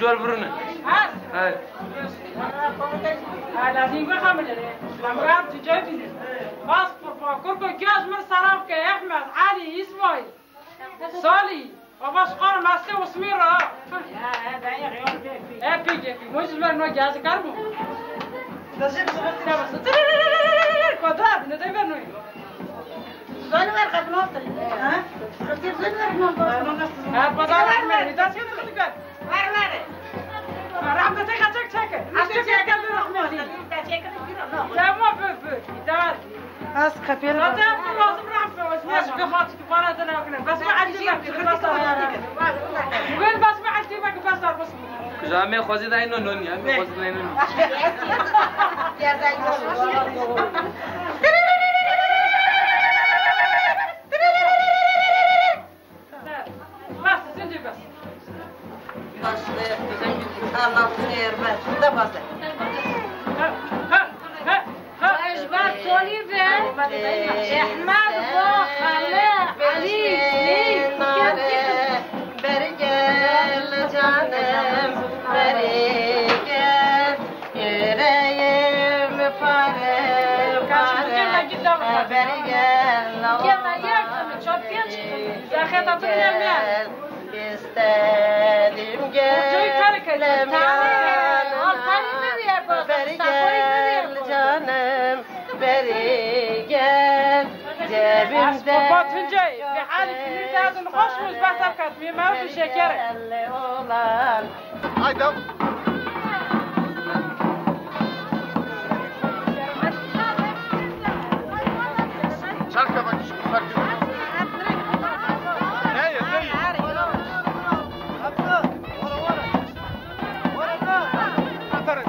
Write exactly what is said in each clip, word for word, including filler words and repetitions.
Jor birûne. Her. Her. Lazim be xamile. Lamgar tu cevini. Bas kurba kurko göz mir saraf ke Ahmet, Ali, İsmail. Salih. Baba şkar meste usmira. E peki peki. Moj ver no gezi karbu. Dajim sıkıntı ne bas. Kodra ne de ver no. Zon ver kapnot. Ha? Zon ver kapnot. Ha, pazar ver. Dajim sıkıntı. Ver, ver. Rahmetli kaçak çakı. Aşkı çakı rahmetli. Tamam, buyur, buyur. Tamam. Az kapıyı. Zaten lazım rahmetli. Özmez bir hat ki para da ne yapayım. Bas mı acı bak, bas. Bugün bas mı acı bak, bas, bas. Kıza me xwazî dayê non non ya, me xwazî dayê non. Bas, zincir bas. Başlıq, bizim Allah'ın xeyir ver. Da bazı. Ji ber Solî ve Ehmed bo Xalê Elî Sî. Bergel canim, bergel. Yüreğim pare pare, beri gel, gel, gel, gel, çok genç. Zahmet atın gelme. İstedim gel, yanına. Beri gel canım, beri gel. Cebimde. Baba Tuncay, bir hali kimin derdini hoş mu? Bahtar katmıyor, mevzu şeker. Olan. Haydi. Çarka bak, çarka. Hey, hey. Aferin.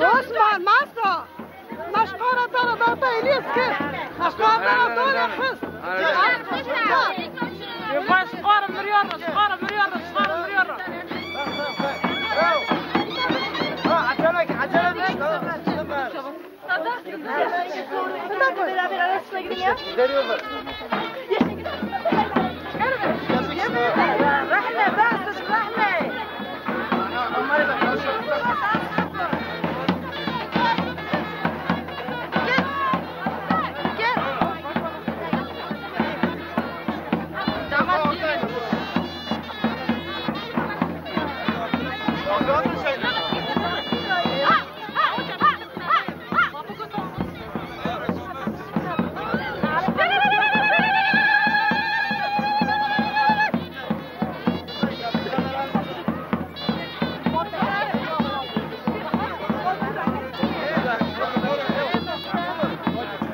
Osman, Masto! Maşkara dara dara da Elias kir. Maşkara dara dara kız. Maşkara miriyor, maşkara miriyor, maşkara miriyor. Ha, acele, acele. Tamam, tamam. Beraber arasına girin ya. Veriyorlar. Rahme, bas, rahme.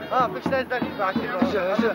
Ha, pişt ez de. Hızlı, hızlı.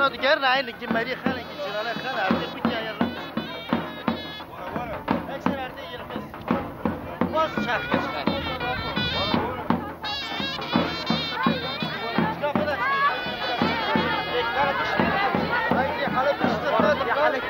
Digerin aynı ki merî xene ki cirane xene erdê bikeye. Ekser erdê yirmi. Bas çarpı çıkar. Haydi, haydi.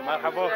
Merhaba.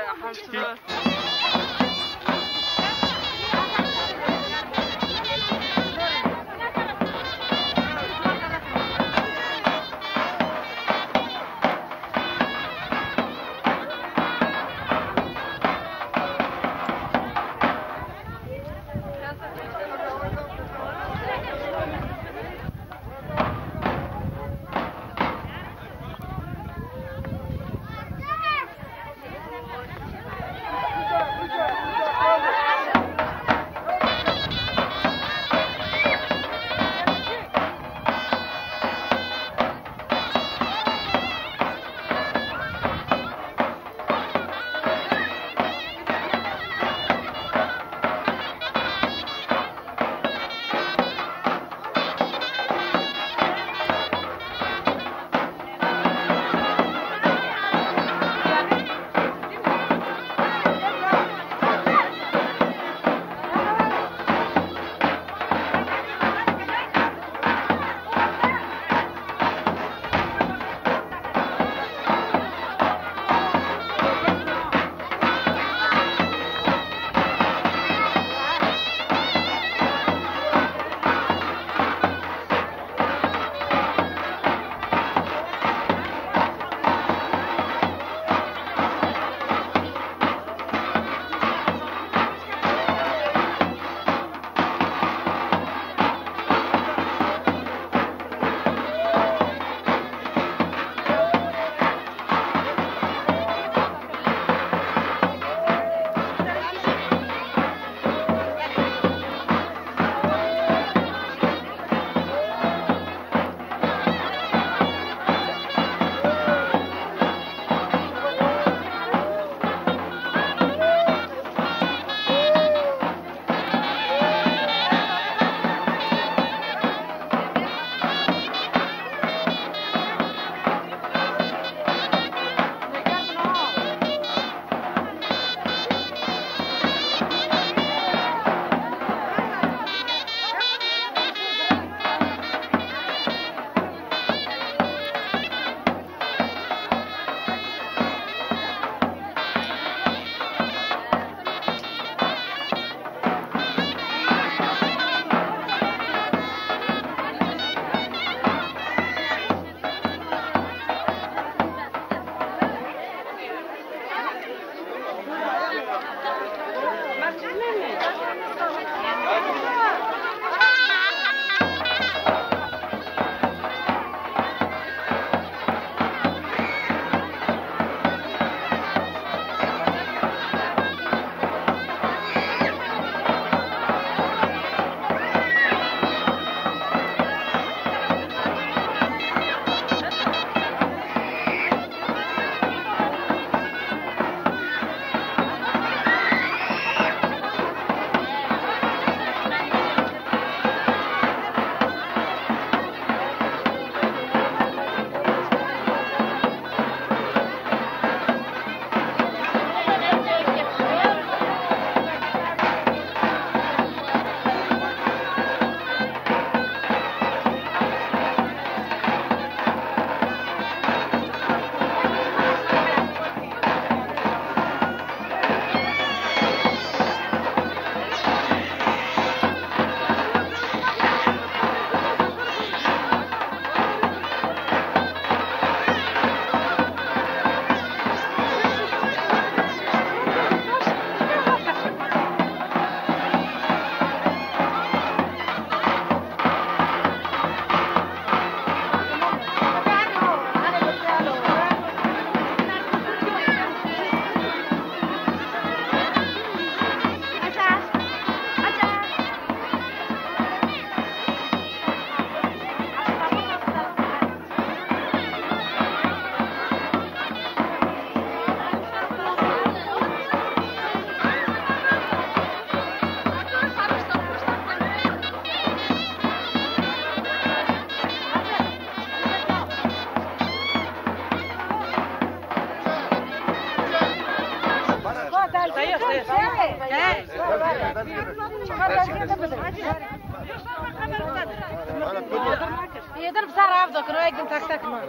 Êdir bi ser ev dikin, o yekin tek tek ma.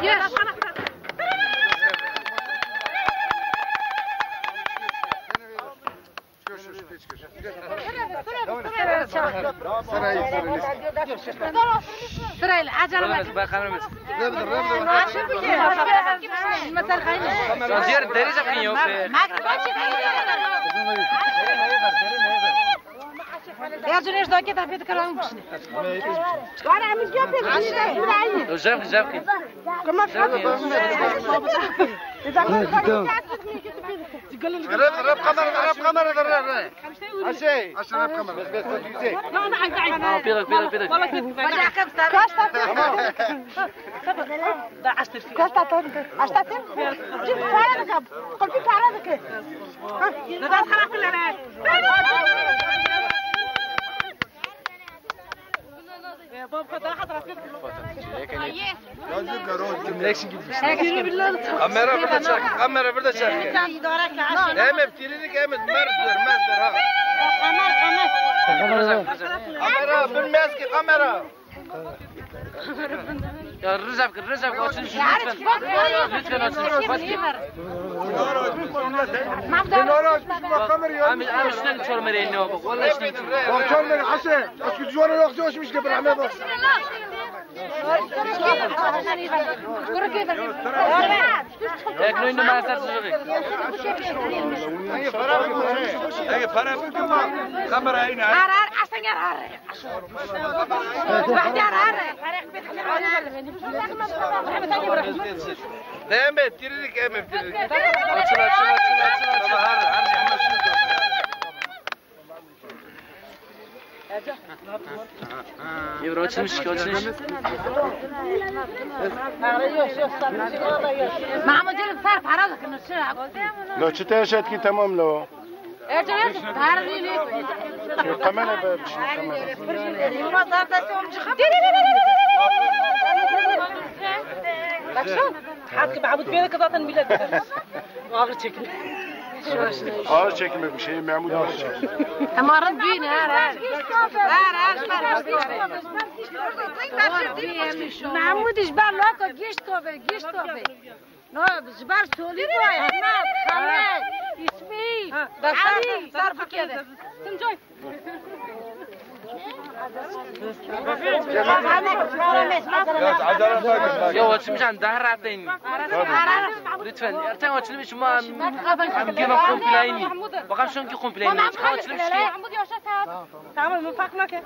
Yes. Sırayla, acele et. Bak, bak, kamera mı? Mesel kayın. Diğer derece kıyın yok. Ya, Cüneyt, daha git, abi, de karanlık şimdi. Var, abi, yok, yok. Zevk, zevk. Tamam. Rep, rep kamerada, rep, rep. Aşağı. Aşağı rep kamera. Bes, bes, bes, yüksek. Tamam, pira, pira, pira. Kaç tatlı? Kaç tatlı? Aç tatlı. Cip para da kap. Kopya para da kap. Ha. Neden karakterlere? Kamera burada çek, kamera burada çek. Em eb tîrî dik, em eb merz wer, merz wer ha. Kamera, bin merz ki kamera. Ya Recep, Recep, açın şunu lütfen. Lütfen açın. Hadi. Em, em şunu çormere iniyor bak. Vallahi şunu. Bak çormere, Hasan. Eski civara yok diyormuş ki, bir rahmet bak. Ekmeğini ben sarsıcı. Ege para bu kuma kamera yine. Har, har, aslan gel, har. Bahtiyar, har. Devam et, dirilik, em et, dirilik. Açıl, açıl, açıl, açıl, açıl. Har, har, har. Evra açılmış ki, açılmış. Mahmut, gelin, ser para da kırmızı. Lo, çi te şetkî, tamam lo. Kamera be, kamera. Bak şu, hat ki Mahmut Bey de zaten millet. Ağır çekim. Ağır çekim bir şey, Mahmut ağır çekim. Ama arın düğün, her, her. Her, her, her, her. Mahmut iş ber loko, giş tobe, giş tobe. No, ji ber Solî bû, Ehmed, Xemed, Îsmî, Elî. Sar bikeve. Tuncay. Ya, açmışan daha rahat in. Lütfen, erken açılmış ma, em gene komple aynı. Bakalım şu anki komple aynı. Açılmış ki. Tamam, mı bakma ki.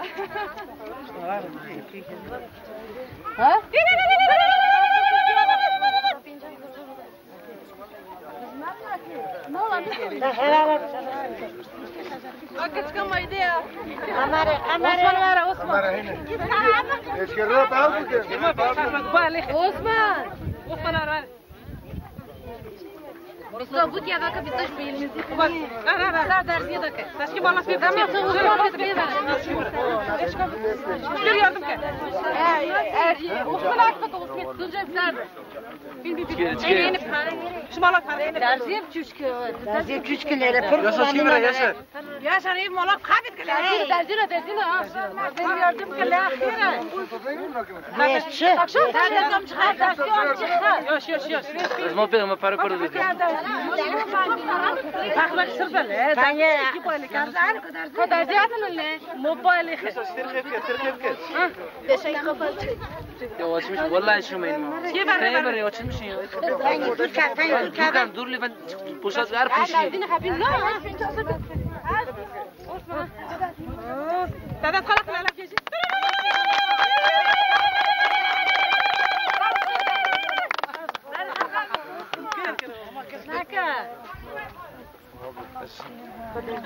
Ha? Osman, ara, Osman. Osman. Osman, ara. Bisto, bu diye dakika, bisto şu elimizi. Bak, ara, ara. Sağ derziye dakika. Başka bana bir. Tamam, sen Osman bir, bir ver. Dur, yardım et. Ey, ey, Osman, artık Osman. Dur, dur, dur. Bin, bin, bin. Çıkıyor, çıkıyor. Ey, yeni para. Şu mala para. Derziye küçük, derziye küçük lere. Yaşa, kim lira, yaşa. Yaşa, ev mala kabit kile. Derziye, derziye, derziye, ha. Derziye yardım kile, ahire. Yaşa. Akşam sen yardım çıkar, derziye çıkar. Yaş, yaş, yaş. Ez ma pê, ma para kurdum. Bak, bak, sırda le. Tanya. Derziye atın le. Mobil. Sirke, sirke, sirke. Ha. Ya, açmış, vallahi açmayın. Tanya bir açmışsın ya. Dur, dur, dur, dur, dur, dur, dur, dur. Dede, kalk, kalk, kalk. Naka.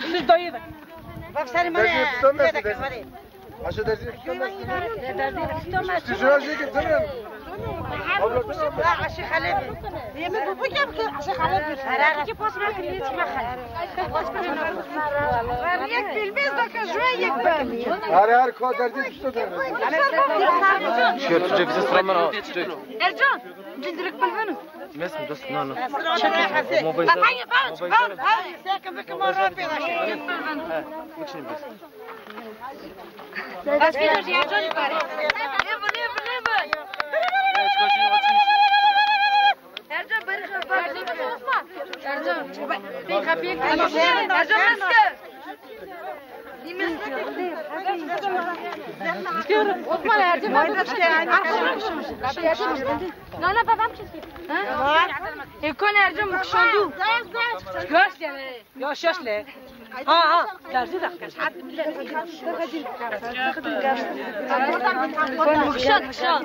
Siz dayı da. Bak, sen bana. Derzi tutamazsın, derzi. Aşağı derzi tutamazsın. Derzi tutamazsın. Siz razı getirin. Abla, tamam. Aşağı Halep. Yemin bu, bu kim ki? Aşağı Halep. Karar. İki post bırakın, hiç bak. Yek bilmez de ki, şu yek ben. Her, her ko derzi tutamazsın. Şu Türkçe bize sıramır ha. Ercan, cindirik bilmem. Mes mi dost? Na, na. Mobil. Mobil. He, bikşin bes. Başka bir şey, Ercan yukarı. Ercan, bari kapat. Ercan, bir kapıyı kapat. Ercan, nasıl? Osman, Ercan, ben de bir şey. Arkadaşım. Nana, babam kesin. Ha? E, kon Ercan, bu kuşandı. Göz gene. Yaş, yaş le. Ha, ha. Dersi de. Kuşan, kuşan.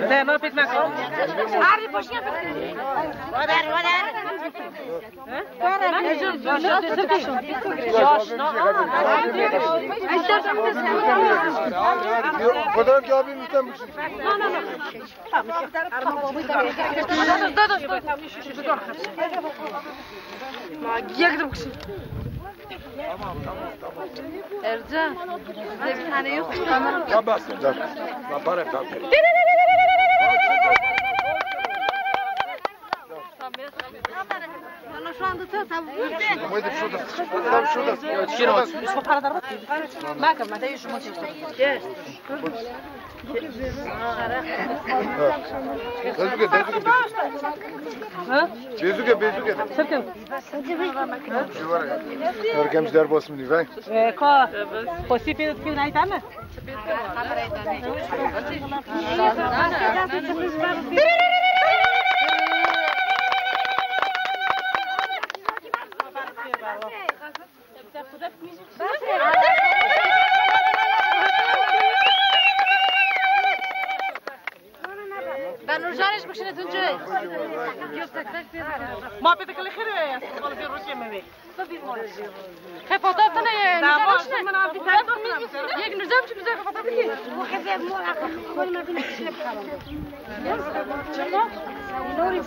Te ne yapayım ben? Abi, boşuna bir. Whatever, whatever. He? Yaş, yaş. Yok, o kadar ki abim üstten bir şey. Ercan, bizde bir tane yok mu? Tamam, tamam. Lan para kalk. Ama şu anda tam, tam burada. Ama şurada. Tam şurada. Şurada. Bakın, ben de yüzüme çektim. Gel. Bezuke, bezuke, bezuke. Ha? Bezuke, bezuke. Sakın. Görkem der basmını ver. Ee, ko. Kosi pê dikir nayt ama. Ben Nurcan hiç bakışını Tuncu. Ma pê dikili xêr e ya. Xalı bir Rusya mı be? Xefatafine ye. Tamam, Nurcan işte. Tamam, abi, sen dur, tamam. Yek Nurcan çünkü güzel xefatafine. Bu xefe mu akı. Koluma bin kişi. Tamam. Nuri.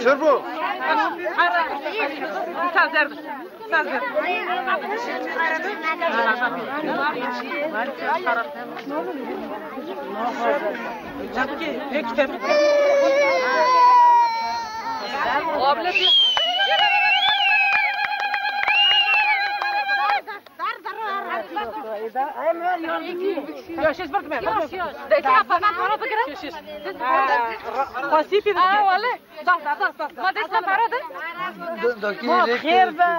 Çırpı. Sen zerdin. Xwesî pî. Aa, wele. Ma dest me para de. Xêr be.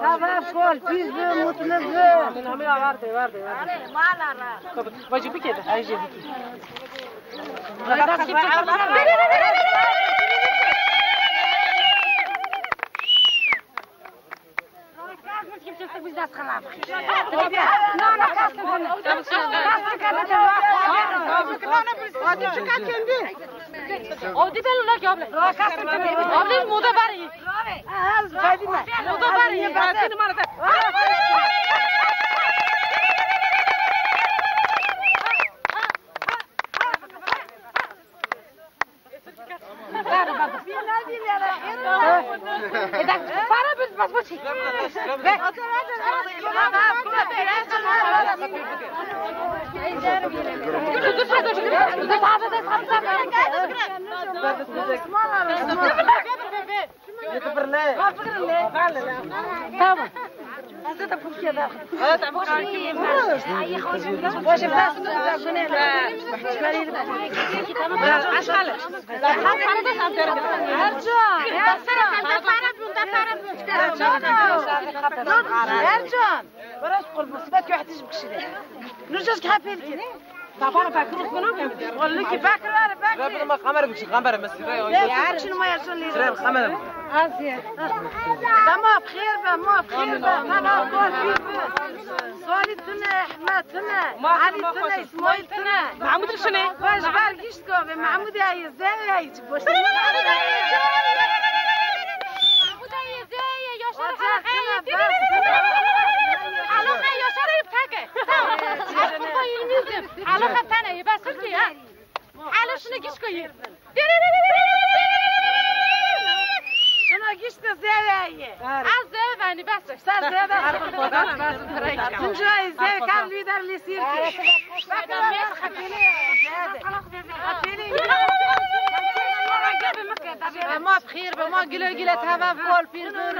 Tava kol, pîs be, mutlu be. Amîn, amîn, ver de, ver de, ver de. Vacî bike de. Ay, jê bike. O di ben ona ki abla. Abla moda bari. Moda bari. Para biz bas bas. Tamam. Ercan, Ercan. Ercan. Beres qurbu, sibet ki wahtiş bikişire. Nurcan ki hep hep. Tapar Bekir Osman'a mı? Vallahi ki Bekir var, Bekir. Bekir ma kamera bikişir, kamera mesire. Ya, ya, şimdi ma yaşın lider. Sıra kamera. Aziye. Tamam, xêr be, ma xêr be. Tamam, kol, xêr be. Salî tune, Ehmed tune, Elî tune, Îsmaîl tune. Mahmûd tune. Xweş ber gişt ko ve Mahmûdê ye zêwê ye, hiç boş. Mahmûdê ye zêwê ye, Yaşar Halaqa ye. Halaqa Yaşar ye, peke. Halaqa yirmi yüz. Halaqa tane ye, bes Türkiye. Halo şunu giş koyayım. Şunu giş de zeveye. Az zevenî bes. Sen zeve. Tuncay zev kan lider li sirki. Ema bixîr be, ma gile gile tevaf bol pîr bol.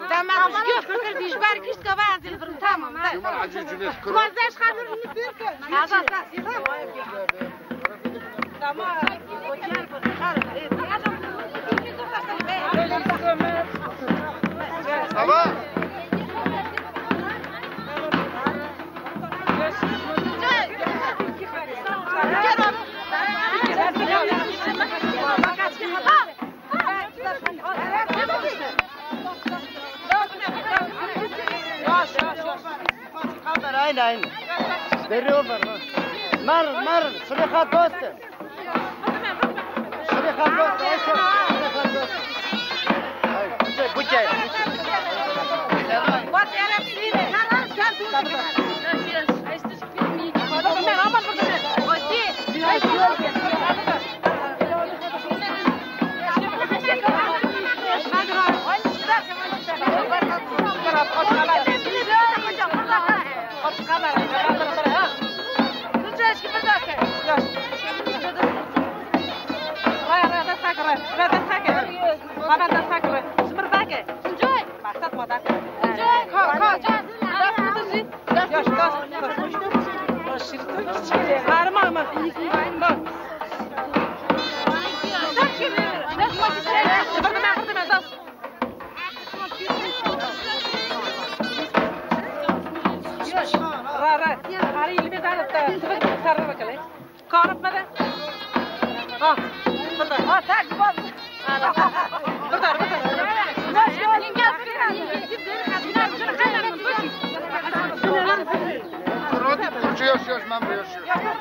Dema rojgir fikir dijber gişt ke ben zil vurun, tamam. Şuma hecî Cüneyt Kuro. Azad. Tamam. Tamam. Aynen, aynen. Deri o var, ha. Mer, mer, şuraya dost. Şuraya dost, ayşe, şuraya dost. Ay, bu şey, bu şey. Karib mede. Ha, burada. Ha, tak, bak. Burada, burada. Yaş, yaş, ben yaşıyorum.